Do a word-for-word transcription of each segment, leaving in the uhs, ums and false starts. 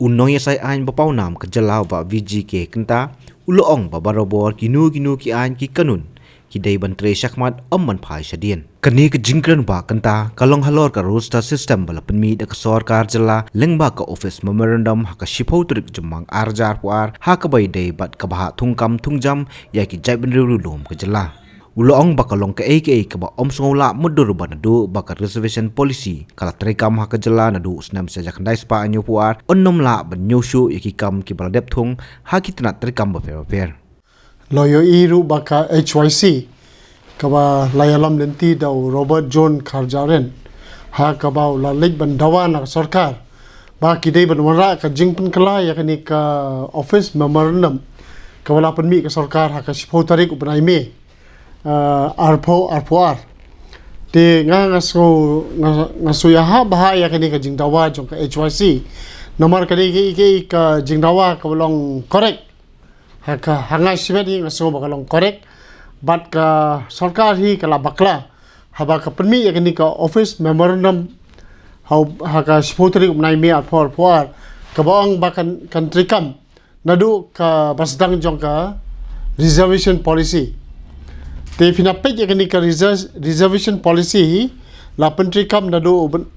U nongïasaid aiñ ba pawnam ka jylla Bah V G K Kynta u la ong ba barabor kino kino ki aiñ ki kanun ki dei ban trei shakhmat, ym ban phai shadien. Kane ka jingkren Bah Kynta ka long halor ka roster system ba la pynmih da ka sorkar jylla lyngba ka office memorandum ha ka shiphew tarik Jymmang ar hajar arphew ar, ha kaba ïadei bad ka bhah thungkam thungjam ïa ki jaitbynriew riewlum ka jylla. U la ong ba ka long kaei kaei kaba ym sngew lah mutdur, ba naduh ba ka reservation policy ka la treikam ha ka jylla naduh u snem shi hajar khyndai spah hynñiewphew ar, yn ym lah ban ñiew shuh ïa ki kam kiba la dep thung ha ki tnat treikam bapher bapher. La ïohi ruh ba ka H Y C kaba la ïalam lynti da u Robert John Kharjahrin, ha kaba u la leit ban dawa na ka sorkar ba ki dei ban wanrah ka jingpynkylla ïa kane ka office memorandum kaba la pynmih ka sorkar ha ka shiphew tarik u bnai May, uh, arphew arphew ar. Te nga, nga sngew, nga, nga sngew ïahap bha ïa kane ka jingdawa jong ka H Y C. Namar ka dei ka, ka, ka jingdawa kaba long correct. Ha ka, ha nga shimet hi nga sngew ba ka long correct. Bad ka sorkar hi ka la bakla haba ka pynmih ïa kane ka office memorandum ha, ha ka shiphew tarik u bnai May arphew arphew ar, kaba ong ba kan, kan treikam naduh kaba sdang jong ka reservation policy. Te phin ïa peit ïa kane ka reser-, reservation policy hi la pyntreikam naduh u bn-,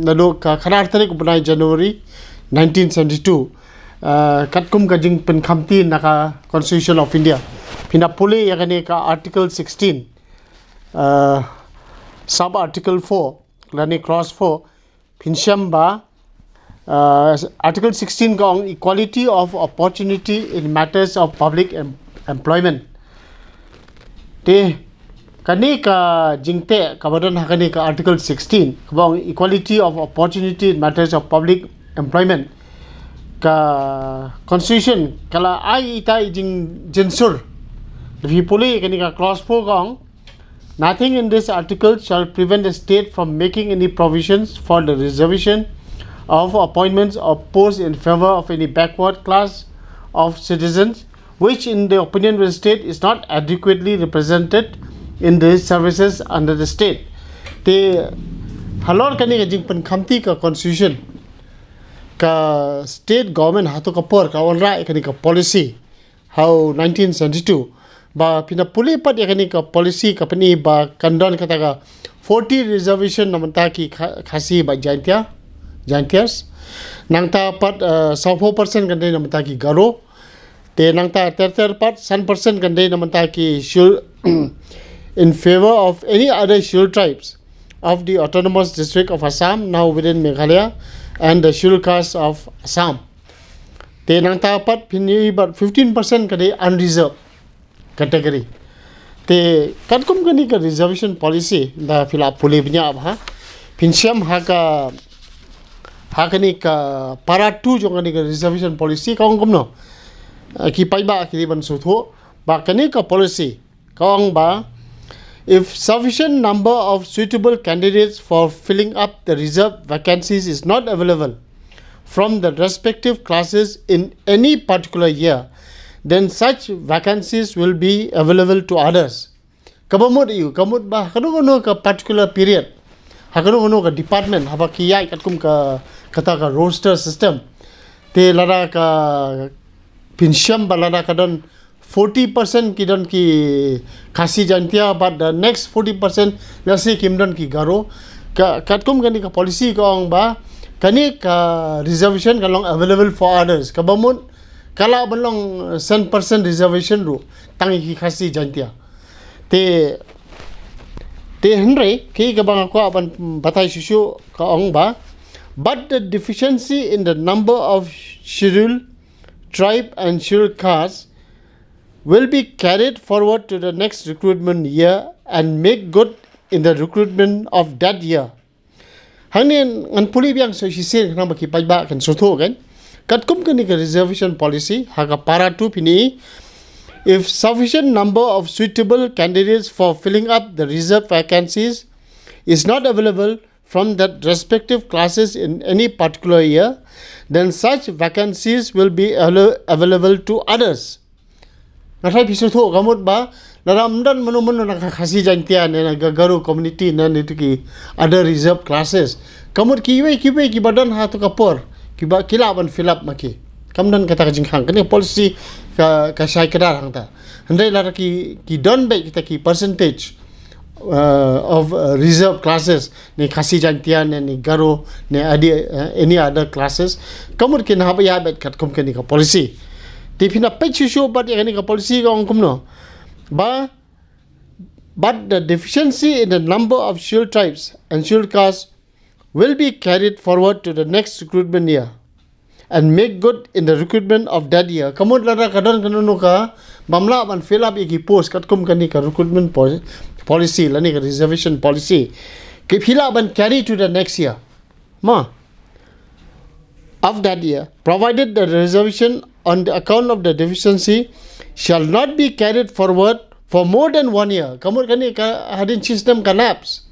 naduh ka khatar tarik u bnai January nineteen seventy-two. Uh, katkum ka jingpynkhamti na ka Constitution of India. Phin ïa pule ïa kane ka Article sixteen, uh, sub Article four, lane clause four, phin shem ba, uh, Article sixteen ka ong equality of opportunity in matters of public em-, employment. Te kane ka jingteh kaba don ha kane ka Article sixteen kaba ong equality of opportunity in matters of public employment, ka Constitution ka la ai ita i jingjynsur. Phi pule kane ka clause four ka ong, nothing in this article shall prevent the state from making any provisions for the reservation of appointments or posts in favor of any backward class of citizens which, in the opinion of the state, is not adequately represented in the services under the state. Te halor kane ka jingpynkhamti ka Constitution, ka state government ha kato ka por ka wanrah ïa kane ka policy ha u nineteen seventy-two. Ba phin ïa pule pat ïa kane ka policy ka pyni ba kan don kata ka forty reservation na bynta ki Kha-, Khasi bad Jaintia, Jaintias. Nangta pat, uh, sawphew percent kan dei na bynta ki Garo. Te nangta ter ter pat san percent kan dei na bynta ki Schedule in favor of any other Schedule tribes of the Autonomous District of Assam, now within Meghalaya, and the Schedule Caste of Assam. Te nangta pat phin ïohi ba fifteen percent ka dei unreserved category. Te katkum kane ka reservation policy, da phi la pule bniah bha, phin shem ha ka, ha kane ka para two jong kane ka reservation policy ka ong kumno. Eh, ki paidbah ki dei ban sngewthuh ba kane ka policy ka ong ba, if sufficient number of suitable candidates for filling up the reserved vacancies is not available from the respective classes in any particular year, then such vacancies will be available to others. Kaba mut ïa u, ka mut ba kano kano ka particular period, ha kano kano ka department, haba ki ïaid katkum ka, kata ka roster system, te lada ka, phin shem ba lada ka don forty percent ki don ki Khasi Jaintia, but the next forty percent, let's say, kim don ki Garo. Ka, katkum kane ka policy ka ong ba kane ka reservation kan long available for others. Kaba mut ka lah ban long, uh, san percent reservation ruh tang ïa ki Khasi Jaintia. Te, te hynrei kaei kaba nga kwah ban batai shuh shuh ka ong ba, but the deficiency in the number of Schedule Tribe and Schedule Caste will be carried forward to the next recruitment year and make good in the recruitment of that year. Hangne ngan pule biang sa shisien khnang ba ki paidbah kan sngewthuh kan. Katkum kane ka reservation policy, ha ka para two phin ïohi, if sufficient number of suitable candidates for filling up the reserved vacancies is not available from that respective classes in any particular year, then such vacancies will be avail-, available to others. Nga tharai phi sngewthuh, ka mut ba lada ym don mano mano na ka Khasi Jaintia ne na Ga-, Garo community ne na kito ki other reserved classes, ka mut kiwei kiwei kiba don ha kato ka por Ki ba, ki lah ban fill up ma ki. Kam don kata ka jingkhang. Kane policy ka, ka shai kdar hangta. Hynrei lada ki, ki don beit kita ki percentage, uh, of, uh, reserve classes, ne Khasi Jaintia, ne, ne Garo, ne adi, uh, any other classes. Ka mut kin hap ïa beit katkum kane ka policy. Te phin ïa peit shuh shuh bad ïa kane ka policy ka ong kumno. Ba, but the deficiency in the number of scheduled tribes and scheduled castes will be carried forward to the next recruitment year and make good in the recruitment of that year. Ka mut lada ka don kano kano ka bym lah ban fill up ïa ki post katkum kane ka recruitment pol-, policy lane ka reservation policy, ki phi lah ban carry to the next year. Ma. Of that year, provided the reservation on the account of the deficiency shall not be carried forward for more than one year. Ka mut kane ka hadien shi snem ka lapse.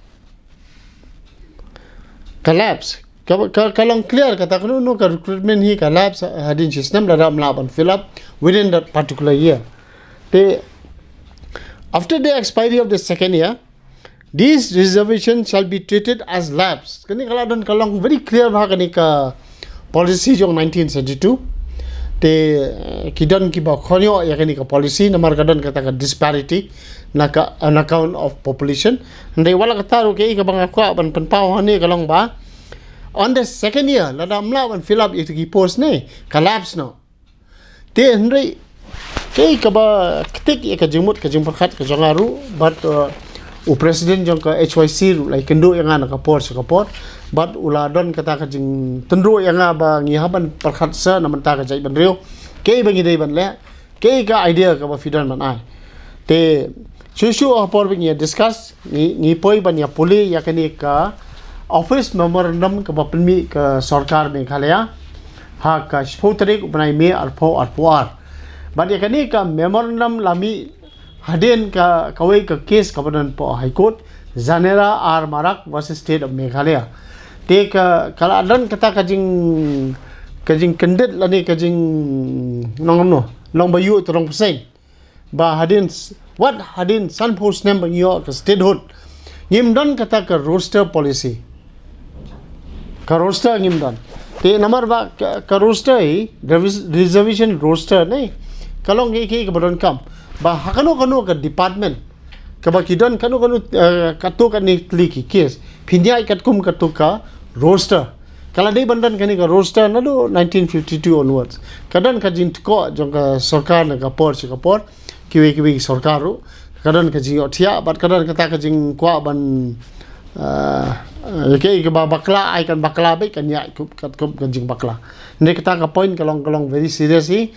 Ka lapse. Ka, ka, ka long clear kata kano kano ka recruitment hi ka lapse hadien shi snem lada ym lah ban fill up within that particular year. Te, after the expiry of the second year, this reservation shall be treated as lapse. Kane ka la don ka long very clear bha kane ka policy jong nineteen seventy-two. Te, eh, ki don kiba khot ïa kane ka policy namar ka don kata ka disparity na ka, on account of population. Hynrei wat la katta ruh kaei kaba nga kwah ban pynpaw hangne ka long ba on the second year lada ym lah ban fill up ïa ki post ne ka lapse noh. Te hynrei kaei kaba ktik ïa ka jingmut ka jingpyrkhat ka jong nga ruh bad, uh, u president jong ka H Y C ruh la ïakynduh ïa nga na ka por sha ka por bad u la don kata ka jingtynruh ïa nga ba ngi hap ban pyrkhat sa na bynta ka jaitbynriew. Kaei ba ngi dei ban leh, kaei ka idea kaba phi don ban ai. Te shuh shuh ha por ba ngi ïa discuss, ngi, ngi poi ban ïa pule ïa kane ka office memorandum kaba pynmih ka sorkar Meghalaya ha ka shiphew tarik u bnai May arphew arphew ar. Bad ïa kane ka memorandum la mih hadien ka, kawei ka case kaba don hapoh High Court, Zanera R Marak versus State of Meghalaya. Te ka, ka la don kata ka jing, ka jingkyndit lane ka jing, nong no, long ba ïuh tyrong pyrshah. Ba hadien s-, wat hadien sanphew snem ba ngi ïoh ka statehood, ngim don kata ka roster policy. Ka roster ngim don. Te namar ba ka, ka roster hi, revis-, reservation roster ne ka long kaei kaei kaba donkam ba ha kano kano ka department kaba ki don kano kano, eh, kato kane tylli ki case, phin ïaid katkum kato ka roster. Ka la dei ban don kane ka roster naduh nineteen fifty-two onwards. Ka don ka jingtkoh jong ka sorkar na ka por sha ka por, kiwei kiwei ki sorkar ruh. Ka don ka jingïohthiah bad ka don kata ka jingkwah ban, ah, ah, kaei kaba bakla ai kan bakla beit, kan ïaid katkum ka jingbakla. Hynrei kata ka point ka long, ka long very serious hi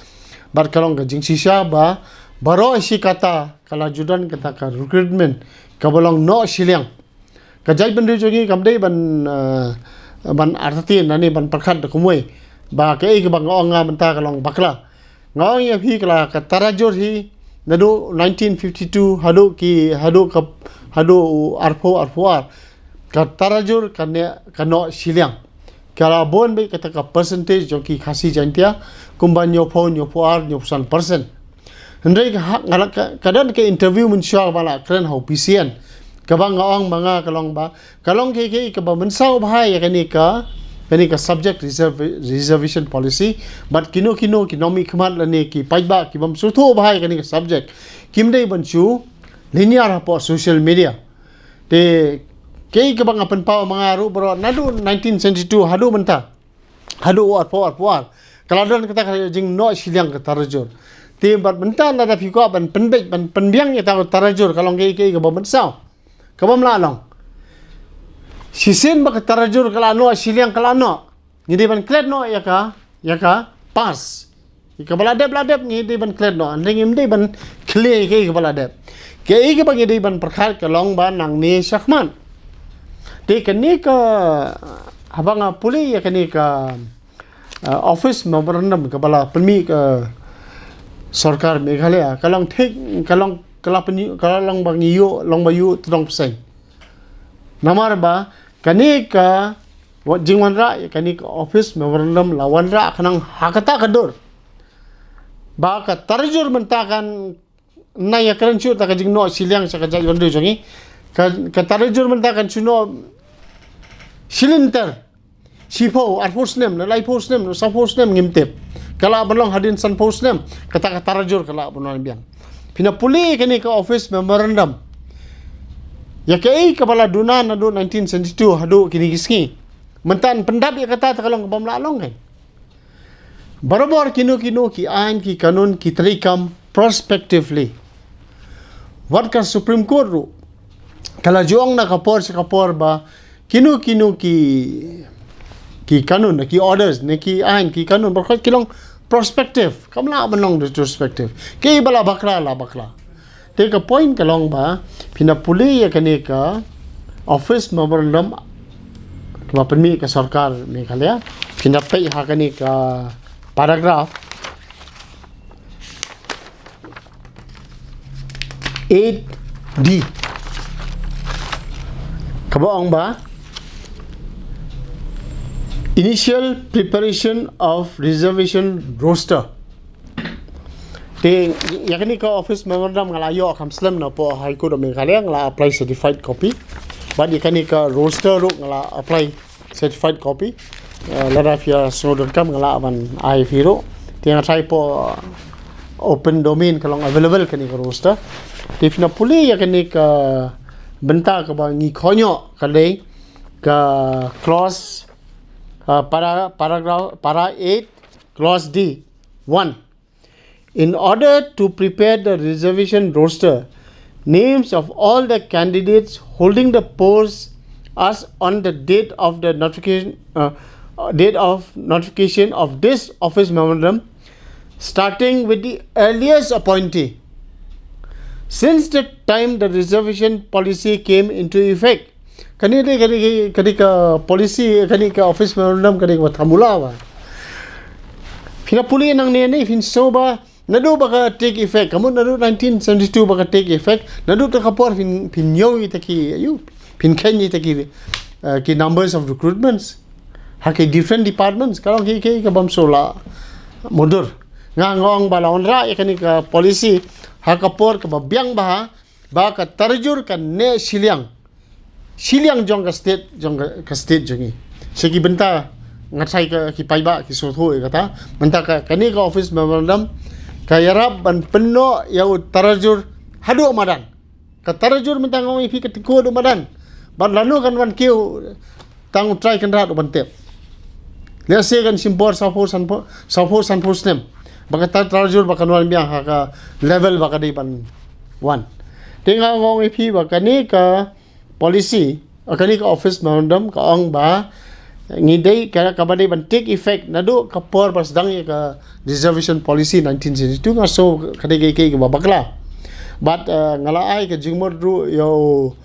bad ka long ka jingshisha ba baroh shi katta ka la ju don kata ka recruitment kaba long noh shiliang. Ka jaitbynriew jong ngi kam dei ban, eh, ban artatien lane ban pyrkhat da kumwei ba kaei kaba nga ong nga mynta ka long bakla. Nga ong ïa phi ka la ka tarajur hi naduh nineteen fifty-two haduh ki, haduh ka, haduh arphew arphew ar, ka tarajur kane ka noh shiliang. Ka la bun beit kata ka percentage jong ki Khasi Jaintia kumba hynñiewphew, hynñiewphew ar, hynñiewphew san percent. Hynrei ka ha, nga la ka, ka don ka interview mynshuwa ba la kren ha u P C N kaba nga ong ma nga ka long ba ka long kaei kaei kaba mynsaw bha ïa kane ka, kane ka subject reserve, reservation policy. Bad kino kino ki nongmihkhmat lane ki paidbah ki bym sngewthuh bha ïa kane ka subject kim dei ban shu lynñiar hapoh social media. Te kaei kaba nga pynpaw ma nga ruh baroh naduh nineteen seventy-two haduh mynta, haduh arphew arphew ar, ka la don kata ka jingnoh shiliang ka tarajur. Te bad mynta lada phi kwah ban pynbeit ban pynbiang ïa kata ka tarajur ka long kaei kaei kaba mynsaw, kaba ym lah long. Shisien ba ka tarajur ka la noh shiliang ka la noh, ngi dei ban klet noh ïa ka, ïa ka pass. Ïa kaba la dep la dep ngi dei ban klet noh, hynrei ngim dei ban khlieh ïa kaei kaba la dep. Kaei kaba ngi dei ban pyrkhat ka long ba nangne shakhmat. Te kane ka, haba nga pule ïa kane ka, uh, office memorandum kaba la pynmih ka sorkar Meghalaya ka long thik, ka long, ka la pynmih, ka long ba ngi ïoh, long ba ïoh tyrong pyrshah. Namar ba kane ka wa-, jingwanrah ïa kane ka office memorandum la wanrah khnang ha kata ka dur ba ka tarajur mynta kan, na ïa kren shuh ta ka jingnoh shiliang sha ka jaitbynriew jong ngi. Ka, ka tarajur mynta kan shu noh shilynter. shiphew, arphew snem, ne laiphew snem, ne sawphew snem ngim tip. Ka lah ban long hadien sanphew snem, kata ka tarajur ka lah ban wan biang. Phin ïa pule ïa kane ka office memorandum. Ïa kaei kaba la duna naduh nineteen seventy-two haduh kine ki sngi. Mynta pyndap ïa kata te ka long kaba ym lah long kan. Barabor kino kino ki aiñ ki kanun ki treikam prospectively. Wat ka Supreme Court ruh ka la ju ong na ka por sha ka por ba kino kino ki, ki kanun, ki orders, ne ki aiñ ki kanun baroh ki long prospective, kam lah ban long retrospective. Kiba la bakla la bakla. Te ka point ka long ba phin ïa pule ïa kane ka office memorandum kaba pynmih ka sorkar Meghalaya, phin ïa peit ha kane ka paragraph eight D, kaba ong ba initial preparation of reservation roster. Te ïa kane ka office memorandum nga la ïoh kham slem na poh High Court of Meghalaya, nga la apply certified copy. Bad ïa kane ka roster ruh nga la apply certified copy. Eh, lada phi ïa sngewdon kam nga lah ban ai phi ruh. Te nga tharai poh open domain ka long available kane ka roster. Te phin ïa pule ïa kane ka bynta kaba ngi khot ïa ka dei ka clause, uh, para, paragraph, para eight, clause D, one. In order to prepare the reservation roster, names of all the candidates holding the post as on the date of the notification, uh, uh, date of notification of this office memorandum, starting with the earliest appointee. Since the time the reservation policy came into effect, kane dei, kane, kane ka policy, kane ka office memorandum, kane ka formula ba. Phin ïa pule nangne ne, phin sngew ba naduh ba ka take effect, ka mut naduh nineteen seventy-two ba ka take effect, naduh kata ka por phin, phin ïohi ïa kita ki, ïoh, phin kheiñ ïa kita ki, uh, ki numbers of recruitments ha ki different departments, ka long ki, ki, kaba ym shu la mudui. Nga ong ba la wanrah ïa kane ka policy ha ka por kaba biang bha, ba ka tarajur kan neh shiliang, shiliang jong ka state, jong ka, ka state jong ngi. Sha ki bynta nga tharai ka, ki paidbah ki sngewthuh ïa kata. Mynta ka, kane ka office memorandum ka ïarap ban pynnoh ïa u tarajur haduh madan. Ka tarajur mynta nga ong ïa phi ka tip haduh madan. Bad lano kan wan kiew tang u trai kynrad u ban tip. Lehse kan shim por sawphew sanphew, sawphew sanphew snem ba ka tar-, tarajur ba kan wan biang ha ka level ba ka dei ban wan. Te nga ong ïa phi ba kane ka policy, uh, kane ka office memorandum ka ong ba ngi dei ka, kaba dei ban take effect naduh ka por ba sdang ïa ka reservation policy nineteen seventy-two. Nga sngew ka dei ka, ka, kaba bakla. Bad, uh, nga la ai ka jingmut ruh ïa u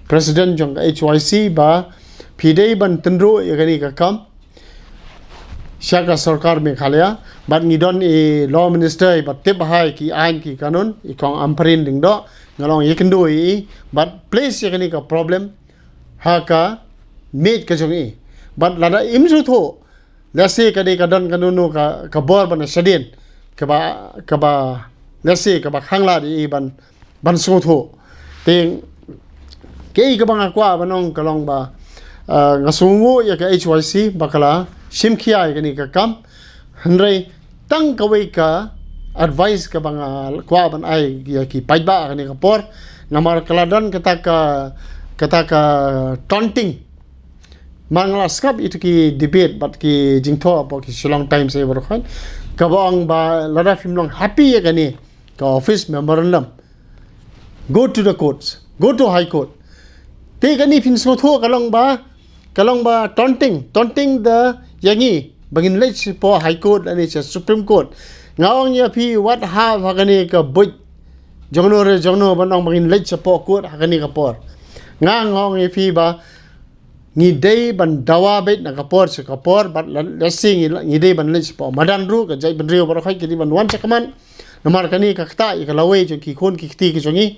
president jong ka H Y C ba phi dei ban tynruh ïa kane ka kam sha ka sorkar Meghalaya. Bad ngi don i law minister iba tip bha ïa ki aiñ ki kanun, i kong Ampareen Lyngdoh, nga la ong ïakynduh ïa i bad place ïa kane ka problem ha ka miej ka jong i. Bad lada im sngewthuh, lehse ka dei ka don kano kano ka, ka bor ba na shadien kaba, kaba, lehse kaba khanglad ïa i ban, ban sngewthuh. Te kaei kaba nga kwah ban ong ka long ba, uh, nga sngewnguh ïa ka H Y C ba ka la shim khia ïa kane ka kam. Hynrei tang kawei ka advice kaba nga kwah ban ai ïa ki paidbah ha kane ka por, namar ka la don kata ka, kata ka taunting. Mar nga la sngap ïa kita ki debate bad ki jingthoh hapoh ki Shillong Times ïa baroh khan, kaba ong ba lada phim long happy ïa kane ka office memorandum, go to the courts, go to High Court. Te kane phin sngewthuh ka long ba, ka long ba taunting, taunting the ïa ngi ba ngin leit shapoh High Court lane sha Supreme Court. Nga ong ïa phi, wat hap ha kane ka buit jongno re jongno ban ong ba ngin leit shapoh court ha kane ka por. Nga, nga ong ïa phi ba ngi dei ban dawa beit na ka por sha ka por, bad la, lehse ngi, ngi dei ban leit shapoh madan ruh, ka jaitbynriew baroh khoit ki dei ban wan shakhmat. Namar kane ka ktah ïa ka lawei jong ki khun ki kti ki jong ngi.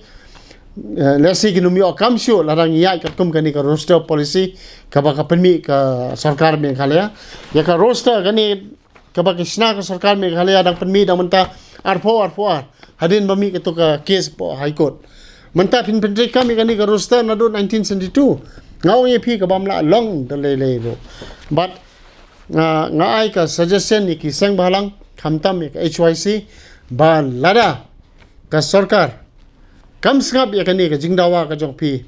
Eh, lehse kin ym ïoh kam shuh lada ngi ïaid katkum kane ka roster policy kaba ka pynmih ka sorkar Meghalaya. Ïa ka roster kane kaba ka shna ka sorkar Meghalaya dang pynmih dang mynta arphew, arphew ar hadien ba mih kato ka case hapoh High Court. Mynta phin pyntreikam ïa kane ka roster naduh nineteen seventy-two. Nga ong ïa phi kaba ym lah long da lei lei ruh. Bad nga, nga ai ka suggestion ïa ki seng bhalang, khamtam ïa ka H Y C, ba lada ka sorkar kam sngap ïa kane ka jingdawa ka jong phi,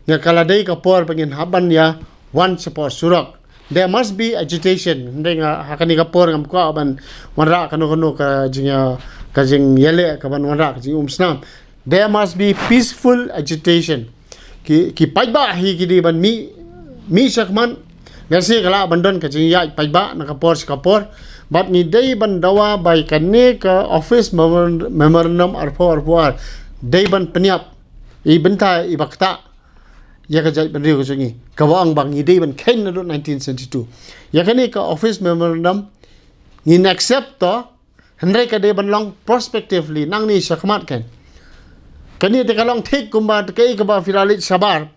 nga ka la dei ka por ba ngin hap ban ïa wan shapoh surok. There must be agitation. Hynrei nga ha kane ka por ngam kwah ban wanrah kano kano ka jing, ka jingïaleh, ka ban wanrah ka jingumsnam. There must be peaceful agitation. Ki, ki paidbah hi ki dei ban mih, mih shakhmat. Lehse ka lah ban don ka jingïaid paidbah na ka por sha ka por. Bad ngi dei ban dawa ba ïa kane ka office memor-, memorandum arphew arphew ar dei ban pynïap i bynta i ba ktah ïa ka jaitbynriew ka jong ngi, kaba ong ba ngi dei ban kheiñ naduh nineteen seventy-two. Ïa kane ka office memorandum ngin accept to, hynrei ka dei ban long prospectively, nangne shakhmat kan. Kane te ka long thik kumba te kaei kaba phi la leit shabar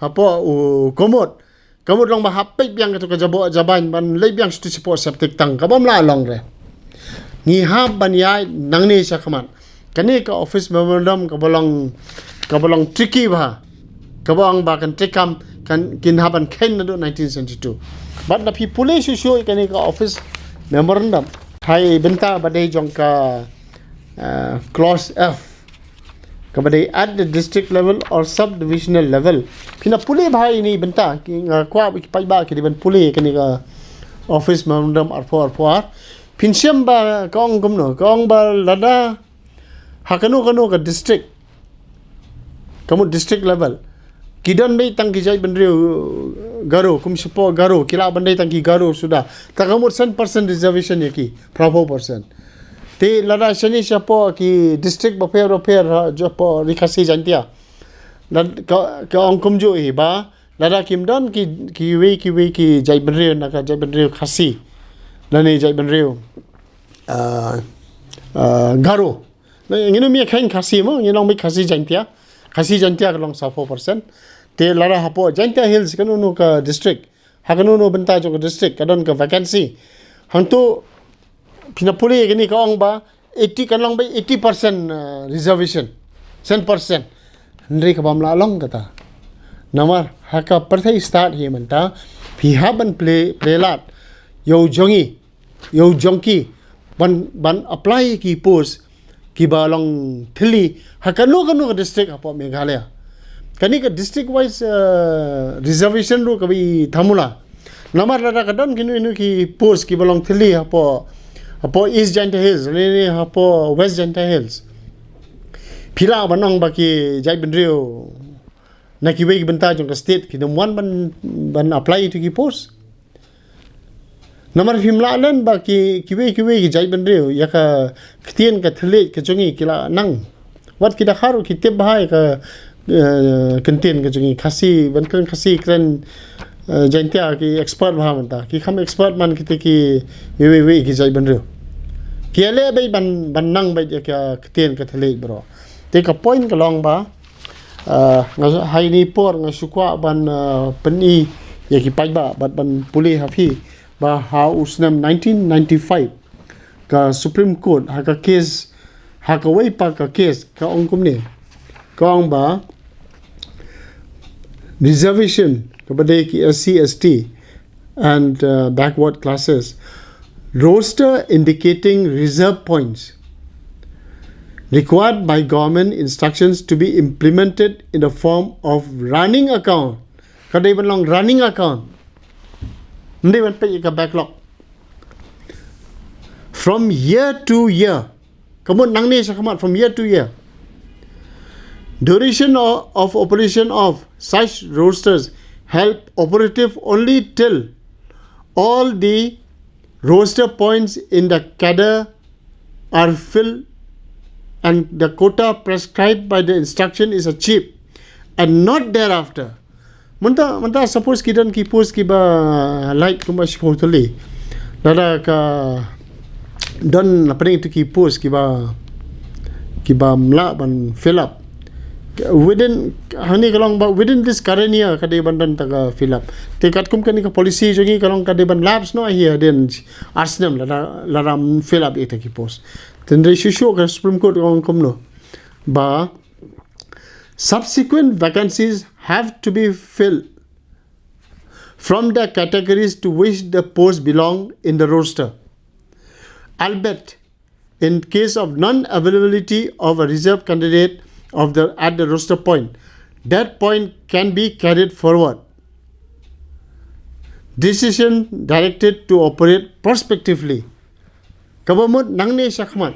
hapoh u Kamut. Kamut long ba hap peit biang kato ka jaboh jabain ban leit biang sha tu shapoh septic tank, kaba ym lah long re. Ngi hap ban ïaid nangne shakhmat. Kane ka office memorandum kaba long, kaba long tricky bha, kaba ong ba kan treikam, kan, kin hap ban kheiñ naduh nineteen seventy-two. Bad lada phi pule shuh shuh ïa kane ka office memorandum, ha i bynta ba dei jong ka, uh, clause F, kaba dei at the district level or subdivisional level. Phin da pule bha ïa ine i bynta, ki, nga kwah ba ki paidbah ki dei ban pule ïa kane ka office memorandum arphew arphew ar. Phin shem ba ka ong kumno, ka ong ba lada ha kano kano ka district, ka mut district level, ki don beit tang ki jaitbynriew Garo, kum shapoh Garo, ki lah ban dei tang ki Garo suda. Ta ka mut san percent reservation ïa ki, phraphew percent. Te lada shane shapoh ki district bapher bapher, ha, shapoh Ri Khasi Jaintia, lada ka, ka ong kumjuh hi ba lada kim don ki, kiwei kiwei ki jaitbynriew na ka jaitbynriew Khasi lane jaitbynriew, ah, ah, Garo. Na, ngin ym ïa kheiñ Khasi mo, ngin long beit Khasi Jaintia. Khasi Jaintia ka long sawphew percent. Te lada hapoh Jaintia Hills kano kano ka district, ha kano kano bynta jong ka district ka don ka vacancy, hangto phin da pule ïa kane ka ong ba eighty, kan long beit eighty percent, uh, reservation, san percent. Hynrei kaba ym lah long kata. Namar ha ka pyrthei stad hi mynta, phi hap ban plie, plie lad ïa u jong ngi, ïa u jong ki, ban, ban apply ki post kiba long thylli ha kano kano ka district hapoh Meghalaya. Kane ka district wise, uh, reservation ruh kaba i thamula. Namar lada ka don kino kino ki post kiba long thylli hapoh, hapoh East Jaintia Hills, ne, ne hapoh West Jaintia Hills, phi lah ban ong ba ki jaitbynriew na kiwei ki bynta jong ka state kim wan ban, ban apply ïa kito ki post. Namar phim lah len ba ki, kiwei kiwei ki jaitbynriew ïa ka ktien ka thylliej ka jong ngi ki la nang. Wat ki Dkhar ruh ki tip bha ïa ka, eh, ktien ka jong ngi, Khasi, ban kren Khasi, kren, eh, Jaintia ki expert bha mynta. Ki kham expert man kita ki, wei wei wei ki jaitbynriew. Ki ïaleh beit ban, ban nang beit ïa ka ktien ka thylliej baroh. Te ka point ka long ba, ah, nga, ha ine i por nga shu kwah ban, ah, pyni ïa ki paidbah bad ban pule ha phi ba ha u snem nineteen ninety-five ka Supreme Court ha ka case, ha kawei pat ka case ka ong kumne. Ka ong ba reservation kaba dei ki S C, S T and, uh, backward classes, roster indicating reserve points required by government instructions to be implemented in the form of running account. Ka dei ban long running account. Ym dei ban peit ïa ka backlog. From year to year. Ka mut nangne shakhmat, from year to year. Duration of, of operation of such rosters held operative only till all the roster points in the cadre are filled and the quota prescribed by the instruction is achieved, and not thereafter. Mynta, mynta suppose ki don ki post kiba lait kumba shiphew tylli. Lada ka don hapdeng kito ki post kiba, kiba ym lah ban fill up within, hangne ka long ba within this current year ka dei ban don ta ka fill up. Te katkum kane ka policy jong ngi ka long ka dei ban lapse noh hi hadien ar snem lada, lada ym fill up ïa kita ki post. Te hynrei shuh shuh ka Supreme Court ka ong kumno ba subsequent vacancies have to be filled from the categories to which the post belong in the roster, albeit in case of non-availability of a reserve candidate of the, at the roster point, that point can be carried forward. Decision directed to operate prospectively. Kaba mut nangne shakhmat.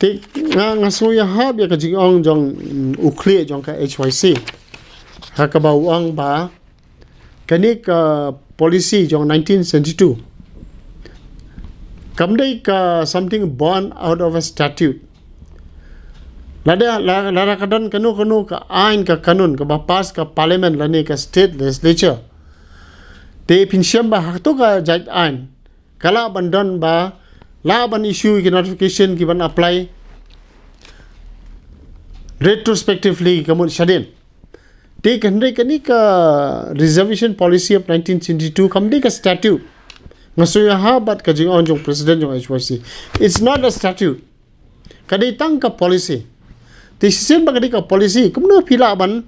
Te nga, nga sngew ïahap ïa ka jingong jong, mm, u khlieh jong ka H Y C. Ha kaba u ong ba kane ka policy jong nineteen seventy-two kam dei ka something born out of a statute. Lada, la, lada ka don kano kano ka ain ka kanun kaba pass ka parliament lane ka state legislature, te phin shem ba ha kato ka jait ain ka lah ban don ba lah ban issue ki notification ki ban apply retrospectively ka mut shadien. Te ka hynrei kane ka reservation policy of nineteen seventy-two kam dei ka statute. Nga sngew ïahap bad ka jingong jong president jong H Y C. It's not a statute. Ka dei tang ka policy. Te shisien ba ka dei ka policy, kumno phi lah ban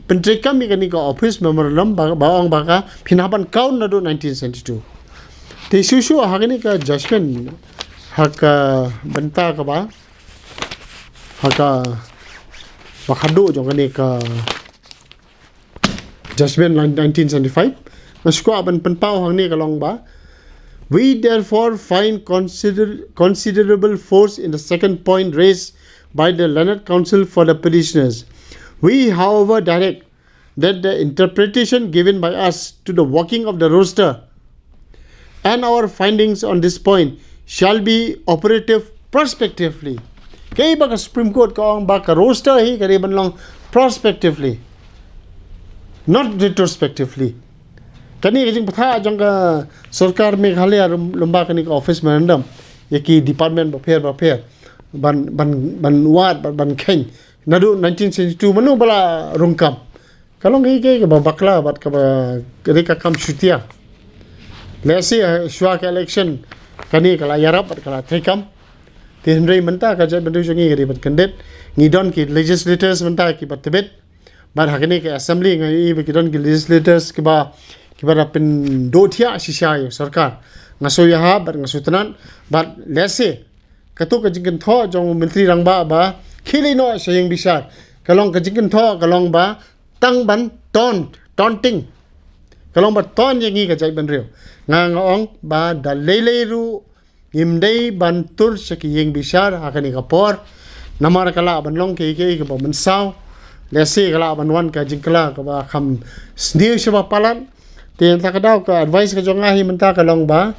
pyntreikam ïa kane ka office memorandum ba, ba ong ba ka phin hap ban count naduh nineteen seventy-two. Te shuh shuh ha kane ka judgment, ha ka bynta kaba, ha kaba khadduh jong kane ka judgment nineteen seventy-five, nga shu kwah ban pynpaw hangne ka long ba, we therefore find consider, considerable force in the second point raised by the learned counsel for the petitioners. We, however, direct that the interpretation given by us to the working of the roster and our findings on this point shall be operative prospectively. Kaei ba ka Supreme Court ka ong ba ka roster hi ka dei ban long prospectively, not retrospectively. Kane ka jingpynpaw jong ka sorkar Meghalaya lem-, lyngba kane ka office memorandum ïa ki department bapher bapher ban, ban, ban wad, ban, ban kheiñ naduh nineteen seventy-two, mano ba la rung kam. Ka long kaei kaei kaba bakla bad kaba, ka dei ka kam shutia. Lehse, eh, shuwa ka election kane ka la ïarap bad ka la treikam. Te hynrei mynta ka jaitbynriew jong ngi ka dei ban kyndit. Ngi don ki legislators mynta kiba tbit. Bad ha kane ka assembly nga ïohi ba ki don ki legislators kiba, kiba da pynduh thiah shisha ïa u sorkar. Nga sngew ïahap bad nga sngewtynnat bad lehse kato ka jingkynthoh jong u Myntri Rangbah ba khie leit noh sha ïing bishar, ka long ka jingkynthoh ka long ba tang ban taunt, taunting. Ka long ba taunt ïa ngi ka jaitbynriew. Nga, nga ong ba da lei lei ruh ngim dei ban tur sha ki ïing bishar ha kane ka por. Namar ka lah ban long kaei kaei kaba mynsaw. Lehse ka lah ban wan ka jingkylla kaba kham sniew shaba palat. Te mynta ka daw ka advice ka jong nga hi mynta ka long ba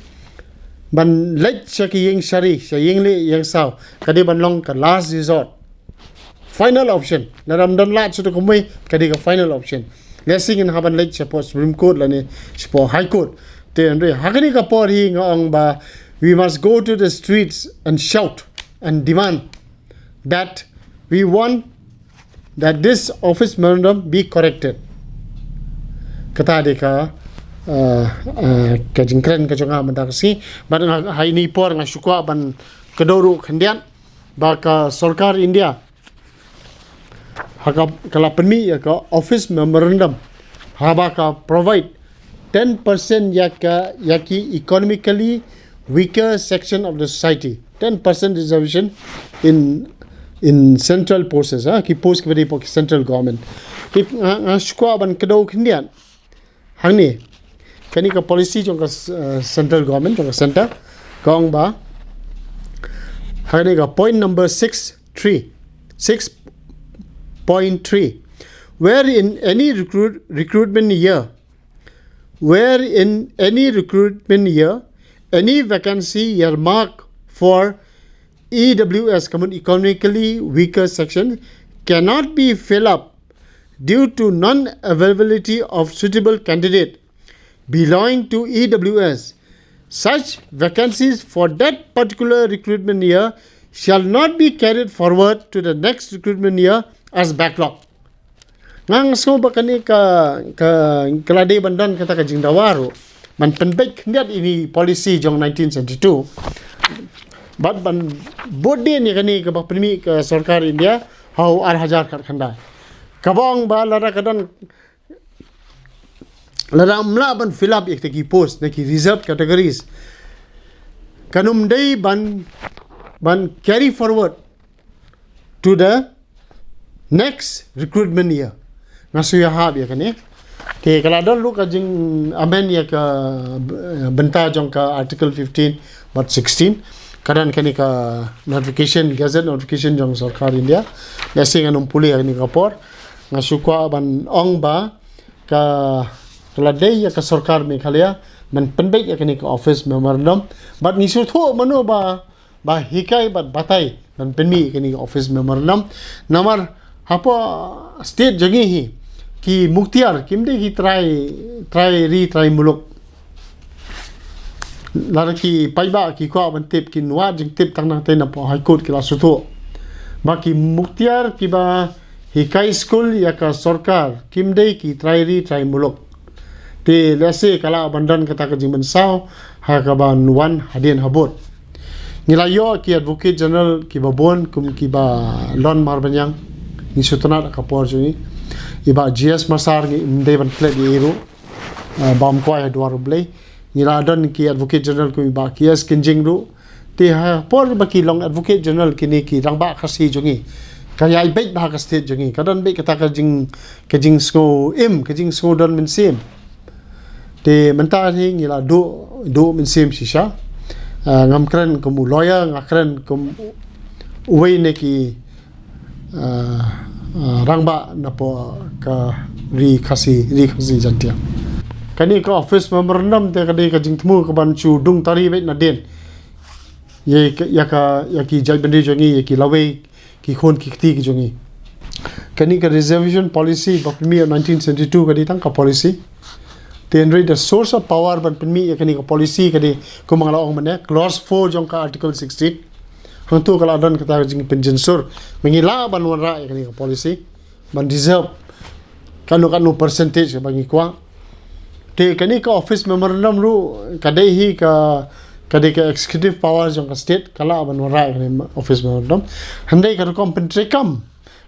ban leit sha ki ïing shari, sha ïing lieh ïing saw, ka dei ban long ka last resort. Final option. Lada ym don lad shuh kumwei, ka dei ka final option. Lehse ngin hap ban leit shapoh Supreme Court lane shapoh High Court. Te hynrei ha kane ka por hi nga ong ba we must go to the streets and shout and demand that we want that this office memorandum be corrected. Kata dei ka, eh, eh, ka jingkren ka jong nga mynta ka sngi. Bad nga ha ine i por nga shu kwah ban kdew ruh khyndiat ba ka sorkar India ha ka, ka la pynmih ïa ka office memorandum haba ka provide ten percent ïa ka, ïa ki economically weaker section of the society. Ten percent reservation in, in central posts, ha, ki post kiba dei hapoh ki central government. Ki, nga, nga shu kwah ban kdew khyndiat hangne. Kane ka policy jong ka, eh, central government, jong ka center, ka ong ba hangne ka point number six three, six point three, where in any recruit, recruitment year, where in any recruitment year, any vacancy earmarked for E W S, ka mut economically weaker section, cannot be filled up due to non-availability of suitable candidate belonging to E W S, such vacancies for that particular recruitment year shall not be carried forward to the next recruitment year as backlog. Nga sngew ba kane ka, ka, ka la dei ban don kata ka jingdawa ruh ban pynbeit khyndiat ine i policy jong nineteen seventy-two. Bad ban bud dien ïa kane kaba pynmih ka sorkar India ha u ar hajar khatkhyndai. Kaba ong ba lada ka don lada ym lah ban fill up ïa kita ki post na ki reserved categories, kan ym dei ban, ban carry forward to the next recruitment year. Nga shu ïahap ïa kane. Te ka la don ruh ka jing amend ïa ka, eh, bynta jong ka Article fifteen bad sixteen. Ka don kane ka notification, gazette notification jong sorkar India. Lehse ngan ym pule ïa kane ka por. Nga shu kwah ban ong ba ka, ka la dei ïa ka sorkar Meghalaya ban pynbeit ïa kane ka office memorandum. Bad ngi shu thuh mano ba, ba hikai bad batai ban pynmih ïa kane ka office memorandum. Namar hapoh state jong ngi hi, ki mukhtiar kim dei ki trai, trai ri trai muluk. Lada ki paidbah ki kwah ban tip, kin wad jingtip tang nangtei, napoh High Court ki la shu thuh ba ki mukhtiar kiba hikai skul ïa ka sorkar kim dei ki trai ri trai muluk. Te lehse ka lah ban don kata ka jingmynsaw ha kaban wan hadien habud. Ngi la ïoh ki Advocate General kiba bun kum kiba lon marbañiang. Ngi sngewtynnat ha ka por jong ngi. I Bah G S Massar, ngim dei ban klet ïa i ruh, ah, ba ym kwai ha dwar U Blei. Ngi la don ki Advocate General kum i Bah K S Kynjing ruh. Te ha por ba ki long Advocate General kine ki rangbah Khasi jong ngi, ka ïai beit bha ka state jong ngi, ka don beit kata ka jing, ka jingsngew im, ka jingsngew don mynsiem. Te mynta hi ngi la duh, duh mynsiem shisha. Ah, ngam kren kum u lawyer, nga kren kum uwei na ki, ah, ah, rangbah napoh ka ri Khasi, ri Khasi Jaintia. Kane ka office memorandum te ka dei ka jingthmu kaban shu dung tari beit nadien ïa ka, ïa ka, ïa ki jaitbynriew jong ngi, ïa ki lawei, ki khun ki kti ki jong ngi. Kane ka reservation policy ba pynmih nineteen seventy-two ka dei tang ka policy. Te hynrei the source of power ban pynmih ïa kane ka policy ka dei kumba nga la ong mynne, clause four jong ka Article sixteen. Hangto ka la don kata ka jingpynjynsur ba ngi lah ban wanrah ïa kane ka policy ban reserve kano kano percentage ba ngi kwah. Te kane ka office memorandum ruh ka dei hi ka, ka dei ka executive power jong ka state, ka lah ban wanrah ïa kane office memorandum. Hynrei ka rukom pyntreikam,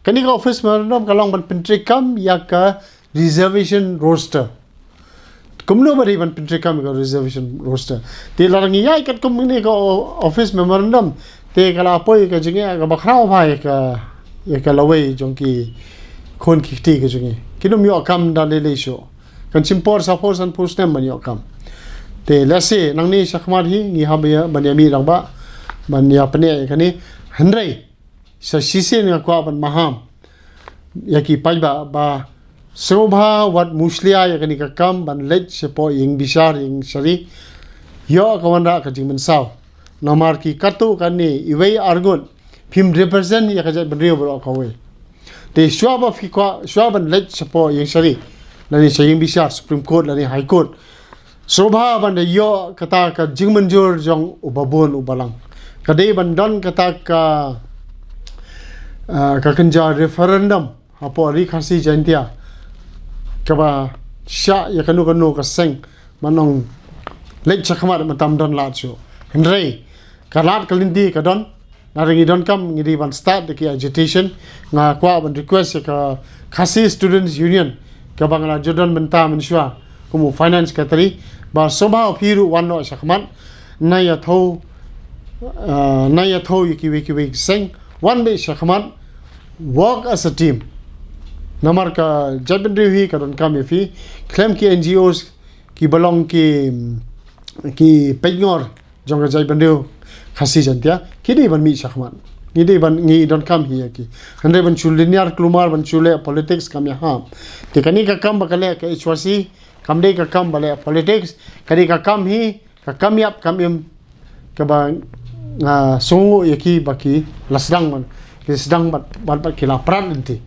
kane ka office memorandum ka long ban pyntreikam ïa ka reservation roster. Kumno ba dei ban pyntreikam ïa ka reservation roster? Te lada ngi ïaid katkum kane ka o-, office memorandum, te ka la poi ka jingeh kaba khraw bha ïa ka, ïa ka lawei jong ki khun ki kti ki jong ngi. Kin ym ïoh kam da lei lei shuh. Kan shim por, sa por, san por snem ban ïoh kam. Te lehse nangne shakhmat hi ngi hap ïa ban ïa mih rangbah ban ïa pyneh ïa kane. Hynrei sa shisien nga kwah ban maham ïa ki paidbah ba sngewbha wat mushlia ïa kane ka kam ban leit shapoh ïing bishar ïing shari. Ïoh ka wanrah ka jingmynsaw. Namar ki katto katne, iwei arngut phim represent ïa ka jaitbynriew baroh kawei. Te shuwa ba phi kwah, shuwa ban leit shapoh ïing shari lane sha ïing bishar, Supreme Court lane High Court, sngewbha ban da ïoh kata ka jingmynjur jong uba bun uba lang. Ka dei ban don kata ka, ah, ka kynja referendum hapoh ri Khasi Jaintia kaba shah ïa kano kano ka seng ban ong leit shakhmat mynta ym don lad shuh. Hynrei ka lad ka lynti ka don. Lada ngi donkam ngi dei ban start da ki agitation. Nga kwah ban request ïa ka Khasi Students Union kaba nga la ju don mynta mynshuwa kum u Finance Secretary ba sngewbha phi ruh wan noh shakhmat. Na ïathuh, ah, na ïathuh ïa kiwei kiwei ki seng, wan beit shakhmat, work as a team. Namar ka jaitbynriew hi ka donkam ïa phi, khlem ki N G Os kiba long ki, ki peitngor jong ka jaitbynriew Khasi Jaintia, ki dei ban mih shakhmat. Ngi dei ban, ngi donkam hi ïa ki. Hynrei ban shu linear kulmar, ban shu leh politics kam ïahap. Te kane ka kam ba ka leh ka H Y C kam dei ka kam ba leh politics, ka dei ka kam hi, ka kam ïap kam im kaba nga sngewnguh ïa ki ba ki la sdang ban, ki sdang bad, bad, bad ki la prat lynti.